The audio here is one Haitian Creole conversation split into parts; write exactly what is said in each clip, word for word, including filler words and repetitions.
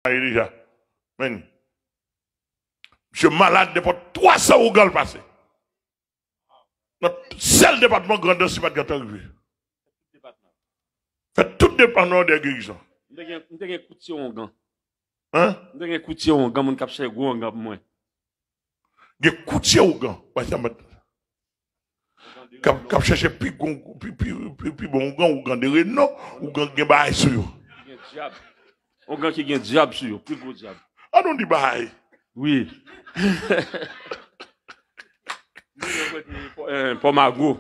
Mayi deja. Men, misye malad, nenpòt twa san ougan l pase. Nan sèl depatman Grandans, li pa t gentan rive. Fè tout depatman yo dèyè gerizon. M te gen, m te gen koutye ongan. Hein? M te gen koutye ongan, moun k ap chèche gwo ongan pou mwen. Gen koutye ougan. Wè sa, mèt. K ap, k ap chèche pi gon, pi, pi, pi, pi bon ougan, ougan de Reno, ougan ki gen bagay sou yo. Ki gen dyab. Ougan ki gen dyab sou yo, pi gwo dyab. An nou di bagay. Wi. Mwen mete Pò, eh, Pò Mago.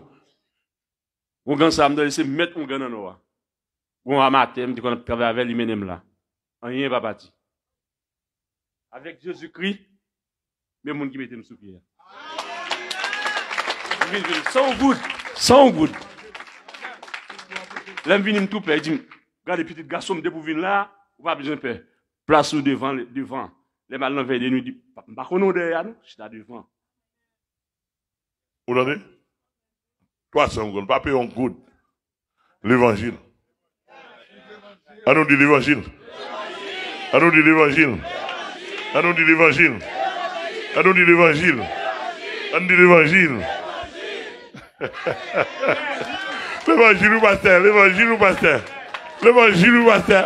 Ougan sa, m tande se mèt ougan nan nò a. Gon amatè, m te konn ap travay avè l, li mennen m la. Anyen pa pati. Avèk Jezikri, men moun ki mete m sou pye a. M vin, vin, san yon goud, san yon goud. Lè m vini, m tou pè. Li di m, "Gade, pitit gason m, depi w vin la, ou pa bezwen pè. Plas ou devan, devan." Lè m al nan vèy de nwi, di, "M pa konnen w dèyè a, non. Chita devan." Ou tande? Twa san goud, pa peye yon goud. Levanjil. An nou di levanjil. An nou di levanjil. An nou di levanjil. An nou di levanjil. An nou di levanjil. Levanjil wi pastè, levanjil wi pastè. Levanjil wi pastè.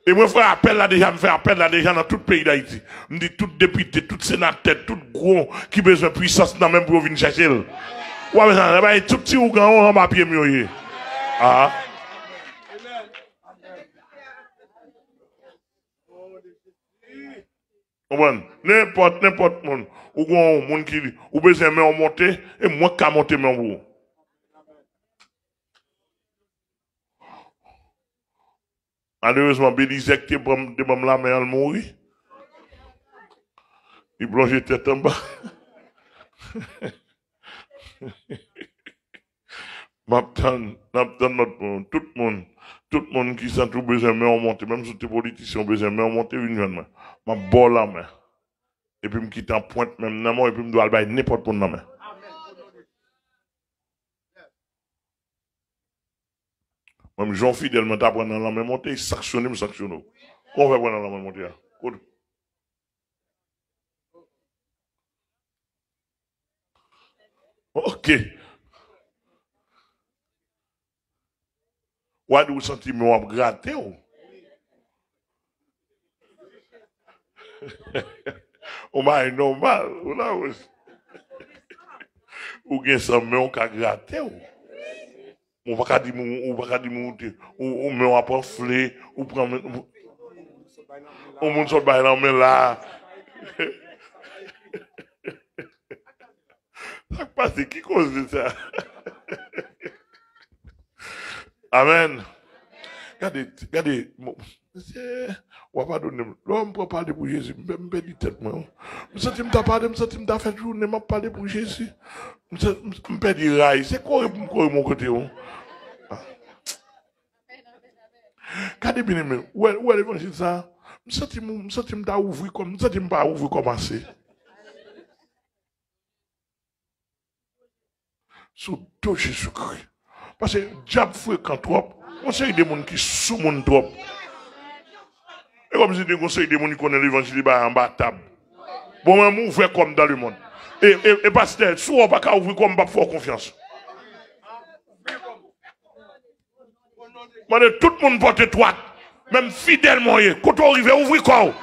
E mwen fè apèl la deja, m fè apèl la deja nan tout peyi Dayiti. M di tout depite, tout senatè, tout gwo ki bezwen pwisans nan men m pou yo vin chèche l. W ap wè sa, bay tout ti ougan yo anba pye m yo ye. Ah. Konprann? Nenpòt, nenpòt moun. Ou gon moun ki, ou bezwen men w monte, e mwen k ka monte men w pou ou. Malerezman, Belizè ki te ban m, te ban m lamen an, l mouri. Li plonje tèt anba. M ap tann, n ap tann lòt moun. Tout moun, tout moun ki santi w bezwen men w monte, menm si w te politisyen, w bezwen men w monte, vin jwenn mwen. M ap ba w lamen. Epi m kite anpwent men m nan men w, epi m dwe al bay nenpòt moun nan men. Mwen, m jan w fidèl, mwen ta pran nan lanmen monte, sanksyone m, sanksyone w. Kòman w fè pran nan lanmen monte a? Kote? Ok. W a di w santi men w ap grate w. Ou bay nòmal, ou la, ou, ou gen san men w ka grate w. Ou pa ka di moun, ou pa ka di moun, ou te, ou, ou men w ap anfle, ou pran men, ou, ou moun sot bay nan men la. Sa k pase? Ki koze sa? Amèn. Gade, gade, bon, mesye, w a padone m. Lè m pran pale pou Jezi, m pè-, m pèdi tèt mwen, wi. M santi m ta pale, m santi m ta fè jounen m ap pale pou Jezi. M sa-, m, m pèdi ray. Se kore pou m kore bò kote w. Gade byeneme, ou wè, ou wè levanjil sa? M santi m, m santi m ta ouvri kò m, m santi m pa ouvri kò m ase. Sou do Jezikri. Paske dyab frekan twòp, gon seri de moun ki soumoun twòp. E kòmsi gen gon seri de moun ki konnen levanjil li bay anba tab. Bon, mwen, m ouvè kò m dans le monde. E, e, e pastè, si w pa ka ouvri kò m, m p ap fè w konfyans. Mande tout moun pòt etwat. Menm fidèlman w ye. Kote w rive, ouvri kò w.